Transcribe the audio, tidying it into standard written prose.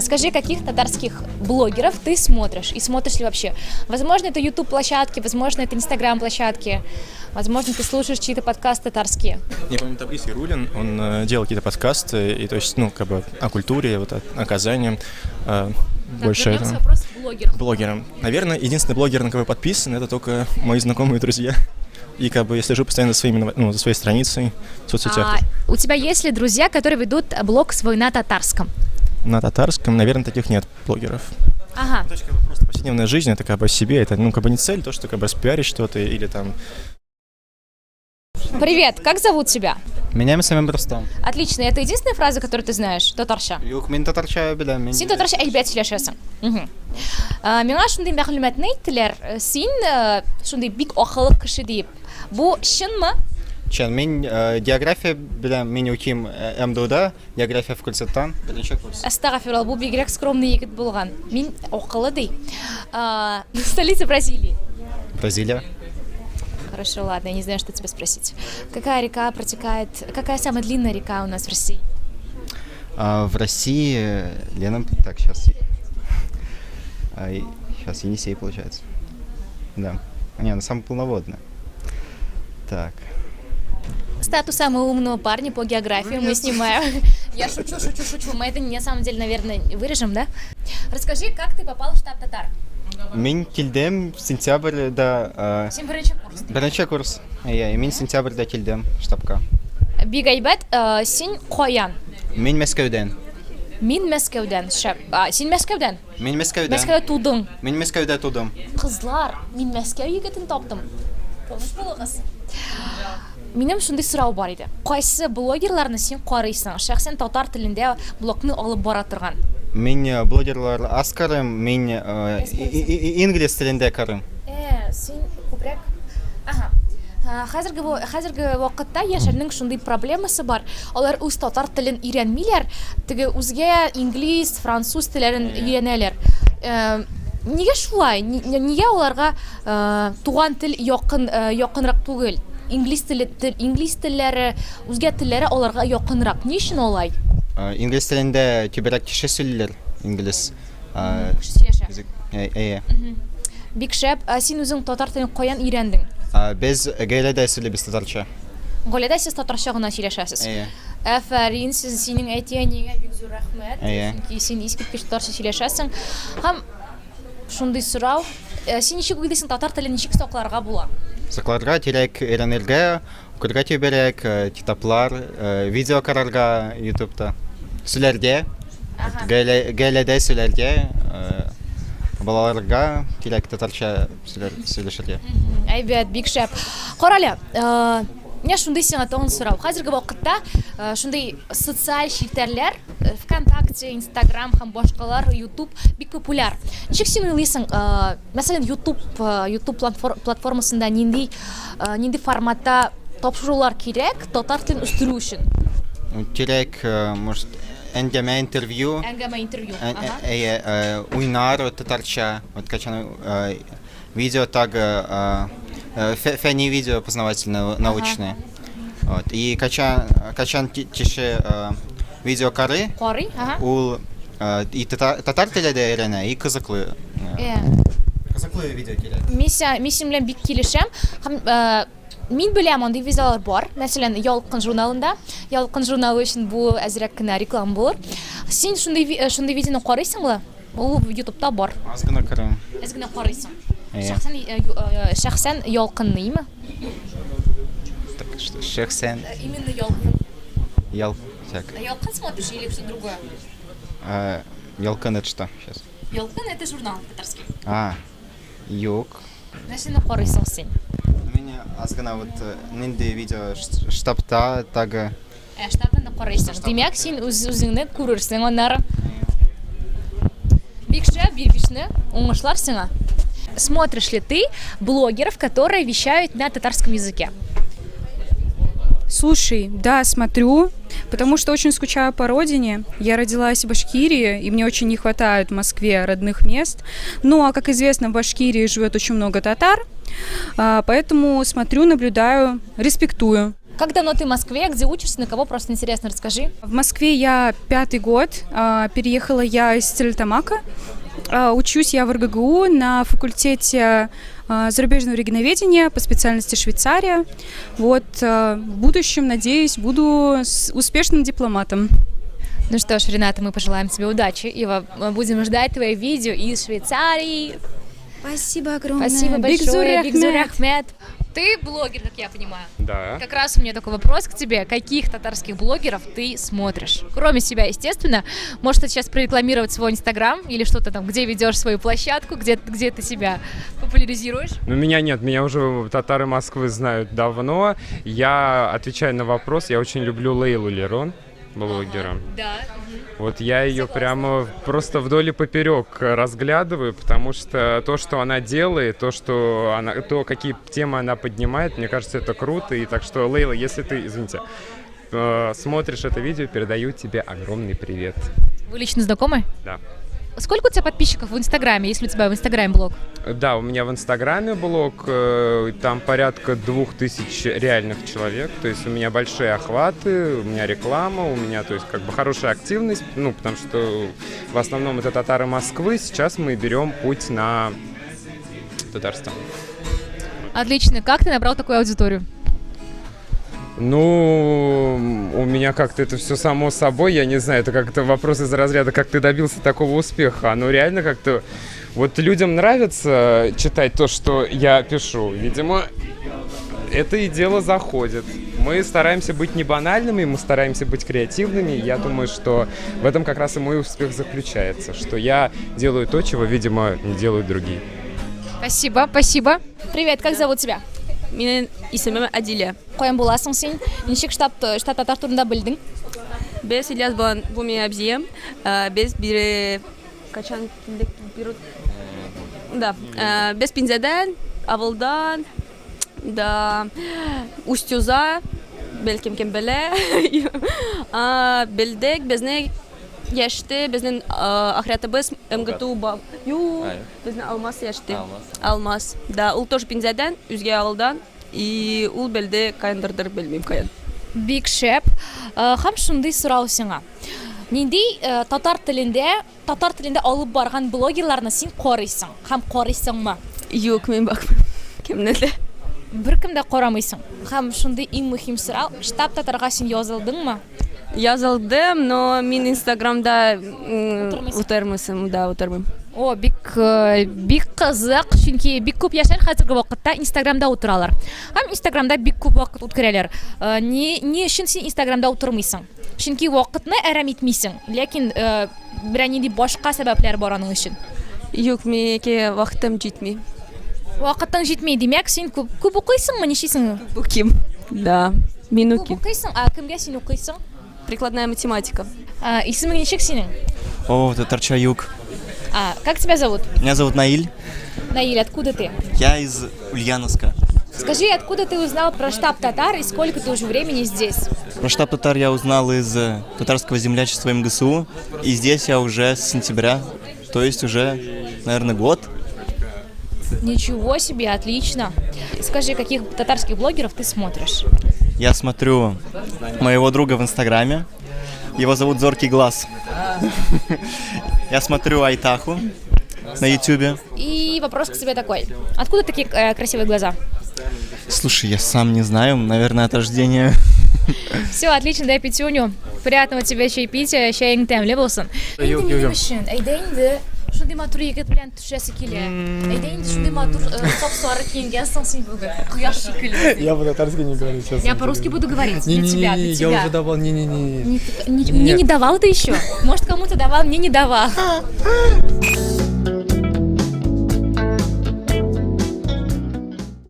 Скажи, каких татарских блогеров ты смотришь и смотришь ли вообще? Возможно, это YouTube площадки, возможно, это Instagram площадки, возможно, ты слушаешь чьи-то подкасты татарские. Я помню, там Борис Ярулин, он делал какие-то подкасты, и то есть, ну, как бы о культуре, вот о Казани, больше Так, вернемся этого. Вопрос к блогерам. Блогерам. Наверное, единственный блогер, на кого я подписан, это только мои знакомые и друзья. И как бы я слежу постоянно за своими, ну, за своей страницей в соцсетях. А у тебя есть ли друзья, которые ведут блог свой на татарском? На татарском, наверное, таких нет блогеров. Ну, то есть, как бы, просто повседневная жизнь, это как бы о себе, это, ну, как бы не цель, то, что как бы распиарить что-то или там. Привет, как зовут тебя? Минем исемем Рустам. Отлично, это единственная фраза, которую ты знаешь? Татарча. Юк, мин татарча беләм. Мин. Син татарча әйбәт сөйләшәсең. Миңа шундый мәгълүматны әйттеләр, син шундый бик акыллы кеше диеп. Бу чынмы? Чын, мин география беләм, мин укыйм МДУда, география факультеттан, беренче курс. Әстәгафирулла, бу бигрәк скромный егет булган. Мин акыллы ди. Столица Бразилии. Бразилия. Хорошо, ладно, я не знаю, что тебя спросить. Какая река протекает, какая самая длинная река у нас в России? А, в России Лена, так, сейчас. Сейчас Енисей, получается. Да. Не, она самая полноводная. Так. Статус самого умного парня по географии мы снимаем. Я шучу, шучу, шучу. Мы это на самом деле, наверное, вырежем, да? Расскажи, как ты попал в штаб татар? Мин килдем сентябрьдә, Син беренче курс. Беренче курс. Әйе, мин сентябрьдә килдем штабка. Бик әйбәт, син каян? Мин Мәскәүдән. Мин Мәскәүдән. Шәп. А, син Мәскәүдән? Мин Мәскәүдән. Мәскәүдә тудың. Мин Мәскәүдә тудым. Кызлар, мин Мәскәү егетен таптым. Таныш булыгыз. Минем шундый сорау бар иде. Кайсы блогерларны син карыйсың? Шәхсән татар телендә блогны алып бара торган. Мин блогерлар аз карыйм, мин инглиз телендә карыйм. Син күбрәк. Ага. Хәзерге вакытта яшьләрнең шундый проблемасы бар. Алар үз татар телен өйрәнмиләр, теге үзгә инглиз, француз телләрен өйрәнәләр. Нигә шулай? Нигә аларга туган тел якын якынрак түгел? Инглиз теле, тел, инглиз телләре, үзгә телләре аларга якынрак. Ни өчен алай? Инглиз телендә күбрәк кеше сөйлиләр, инглиз. Кеше сөйләшә. Әйе. Бик шәп. Ә син үзең татар телен каян өйрәндең? Без гаиләдә сөйлибез татарча. Гаиләдә сез татарча гына сөйләшәсез. Әйе. Афәрин, сез синең әти-әниеңә бик зур рәхмәт. Әйе. Чөнки син искиткеч татарча сөйләшәсең. Һәм шундый сорау, син ничек уйлыйсың, татар телен ничек сакларга була? Сакларга кирәк, өйрәнергә, укырга күбрәк, китаплар, видео карарга ютубта. Сөйләргә, гаиләдә сөйләргә, балаларга кирәк татарча сөйләшергә. Әйбәт, бик шәп. Карале, менә шундый сиңа тагын сорау. Хәзерге вакытта шундый социаль челтәрләр, ВКонтакте, Инстаграм һәм башкалар, YouTube бик популяр. Ничек син уйлыйсың, мәсәлән, YouTube платформасында нинди форматта тапшырулар кирәк татар телен үстерү өчен? Кирәк, может, әңгәмә, интервью. Әңгәмә, интервью. Әйе, уйнар татарча, вот качан видео так, фәнни видео познавательное, научное. Вот. И качан кеше видео карый, Карый, ага. Ул и татар теле дә өйрәнә, и кызыклы. Кызыклы видео кирәк. Мин синең белән бик килешәм. Һәм мин беләм, андый видеолар бар. Мәсәлән, Ялкын журналында. Ялкын журналы өчен бу әзрәк кенә реклама булыр. Син шундый видеоны карыйсыңмы? Ул YouTube'та бар. Аз гына карыйм. Әз генә карыйсың. Әйе. Шәхсән Ялкынныймы? Так, что, шәхсән. Именно Ялкын. Ял, так. Ялкын смотришь или что-то другое? Ялкын это что сейчас? Ялкын это журнал татарский. А, юк. Нәрсәне карыйсың син? Мин аз гына вот нинди видео штабта тагы. Ә, штабны карыйсың. Димәк, син үз үзеңне күрерсең аннары. Бик шәп, биргечне. Уңышлар сиңа. Смотришь ли ты блогеров, которые вещают на татарском языке? Слушай, да, смотрю, потому что очень скучаю по родине. Я родилась в Башкирии, и мне очень не хватает в Москве родных мест. Ну, а как известно, в Башкирии живет очень много татар, поэтому смотрю, наблюдаю, респектую. Как давно ты в Москве, где учишься, на кого просто интересно, расскажи. В Москве я пятый год. Переехала я из Стерлитамака. Учусь я в РГГУ на факультете зарубежного регионоведения по специальности Швейцария. Вот, в будущем, надеюсь, буду успешным дипломатом. Ну что ж, Рената, мы пожелаем тебе удачи и будем ждать твои видео из Швейцарии. Спасибо огромное. Спасибо большое. Бик зур Бик зур рәхмәт. Ты блогер, как я понимаю. Да. Как раз у меня такой вопрос к тебе. Каких татарских блогеров ты смотришь? Кроме себя, естественно. Может, ты сейчас прорекламировать свой инстаграм или что-то там, где ведешь свою площадку, где ты себя популяризируешь? Ну, меня нет, меня уже татары Москвы знают давно. Я отвечаю на вопрос, я очень люблю Лейлу Лерон, блогера. Да. Вот я ее прямо просто вдоль и поперек разглядываю, потому что то, что она делает, то, какие темы она поднимает, мне кажется, это круто. И так что, Лейла, если ты, извините, смотришь это видео, передаю тебе огромный привет. Вы лично знакомы? Да. Сколько у тебя подписчиков в Инстаграме, если у тебя в Инстаграме блог? Да, у меня в Инстаграме блог, там порядка 2000 реальных человек, то есть у меня большие охваты, у меня реклама, у меня, то есть, как бы хорошая активность, ну, потому что в основном это татары Москвы, сейчас мы берем путь на Татарстан. Отлично. Как ты набрал такую аудиторию? Ну, у меня как-то это все само собой, я не знаю, это как-то вопрос из разряда, как ты добился такого успеха. Ну, реально как-то... Вот людям нравится читать то, что я пишу. Видимо, это и дело заходит. Мы стараемся быть не банальными, мы стараемся быть креативными. Я думаю, что в этом как раз и мой успех заключается, что я делаю то, чего, видимо, не делают другие. Спасибо, спасибо. Привет, как зовут тебя? Минем исемем Адилә. Каян буласың син? Ничек штаб татар турында белдең? Без Ильяс белән бу минем абзием. Без бире качан килдек бирут. Да, без Пинзәдән, авылдан, да, Устюза, бәлкем кем белә. Белдек, безне яшьте, безнең ахрәтебез МГТУ ба. Ю, безнең Алмаз яшьте. Алмаз. Да, ул тоже Пинзәдән, үзгә авылдан. И ул белде каяндырдыр, белмим каян. Бик шәп. Һәм шундый сорау сиңа. Нинди татар телендә алып барган блогерларны син карыйсың һәм карыйсыңмы? Юк, мин бакмыйм. Кемне дә. Беркем дә карамыйсың. Һәм шундый иң мөһим сорау, штаб татарга син язылдыңмы? Язылдым, но мин Инстаграмда Утырмыйсың. Утырмыйсым, да, утырмыйм. О, бик кызык, чөнки бик күп яшьләр хәзерге вакытта Инстаграмда утыралар. Һәм Инстаграмда бик күп вакыт үткәрәләр. Ни өчен син Инстаграмда утырмыйсың? Чөнки вакытны әрәм итмисең, ләкин берәр нинди башка сәбәпләр бар аның өчен. Юк, минеке вакытым җитми. Вакытың җитми, димәк, син күп күп укыйсыңмы, нишлисең? Укыйм. Да, мин Күп укыйм. укыйсың, а кемгә син укыйсың? Прикладная математика. Исемең ничек синең? О, татарча юк. А, как тебя зовут? Меня зовут Наиль. Наиль, откуда ты? Я из Ульяновска. Скажи, откуда ты узнал про штаб татар и сколько ты уже времени здесь? Про штаб татар я узнал из татарского землячества МГСУ. И здесь я уже с сентября, то есть уже, наверное, год. Ничего себе, отлично. Скажи, каких татарских блогеров ты смотришь? Я смотрю моего друга в Инстаграме. Его зовут Зоркий Глаз. Я смотрю Айтаху на Ютубе. И вопрос к тебе такой. Откуда такие красивые глаза? Слушай, я сам не знаю, наверное, от рождения. Все, отлично, дай пятюню. Приятного тебе чаепития, чәең тәмле булсын. Юк, юк, юк. Өчен, әйдә инде, шундый матур егет белән төшәсе килә. Әйдә инде, шундый матур сап-сары киенгәнсең син бүген. Кояш шикелле. Я по-татарски не говорю сейчас. Я по-русски буду говорить. Для тебя, для Не-не-не, я тебя. уже давал, не-не-не. Не, мне не давал ты еще? Может, кому-то давал, мне не давал.